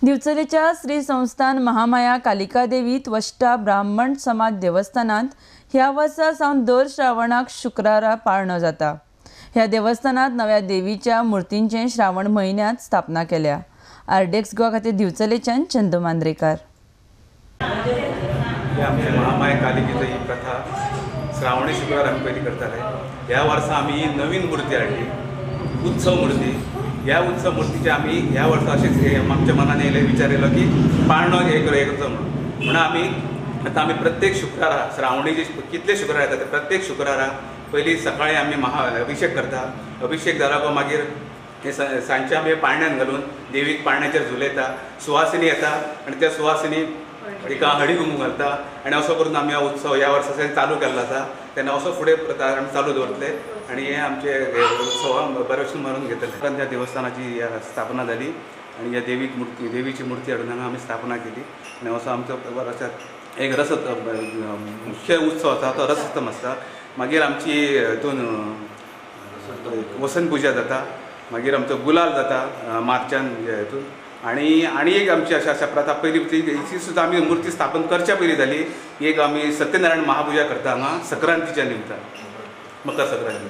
दिवचलेच्या श्री संस्थान महामाया कालिका देवी त्वष्टा ब्राह्मण समाज देवस्थानांत ह्या वर्सा सावन दर श्रावणाक शुक्रारा पाळणो जाता. ह्या देवस्थानांत नव्या देवीच्या मूर्तींचे श्रावण म्हयन्यांत स्थापना केल्या. आरडीएक्स गोवा खातीर दिवचलेच्यान चंदू मांद्रेकार. आमच्या महामाया कालिकेची ही प्रथा श्रावणी शुक्रार आमी पयलीं करताले. ह्या वर्सा आमी नवीन मूर्ती हाडली, उत्सव मूर्ती. ह्या उत्सव मूर्तीचे आमी ह्या वर्सा अशेंच आमच्या मनान येयलें, विचार येयलो की पाळणो हे करचो म्हणून. म्हणून आमी आतां आमी प्रत्येक शुक्रारा श्रावणी जे कितले शुक्रार येता ते प्रत्येक शुक्रारा पयलीं सकाळी आमी महा अभिषेक करता. अभिषेक जालो मागीर हे सांजचे आमी पाळण्यान घालून देवीक पाळण्याचेर झुलयता. सुवासिनी येता आनी त्या सुवासिनी तिका हळदी कुंकू घालता आनी असो करून आमी हो उत्सव ह्या वर्सा चालू केल्लो आसा. तेन्ना असो फुडें प्रथा आमी चालू दवरतले आनी हे आमचे उत्सव बरे भशेन मनोवन घेतले. कारण त्या देवस्थानाची स्थापना जाली आनी ह्या देवीक मूर्ती देवीची मूर्ती हाडून हांगा आमी स्थापना केली आनी असो आमचो वर्साक एक रस मुख्य उत्सव आसा तो रसोत्सव आसता. मागीर आमची हितून वसंत पुजा जाता, मागीर आमचो गुलाल जाता मार्चान हितून. आनी आनी एक आमची अशें आसा प्रथा पयलीं ती सुद्दां आमी मूर्ती स्थापन करच्या पयलीं जाली. एक आमी सत्यनारायण महापुजा करता हांगा संक्रांतीच्या निमतान, मकर संक्रांती.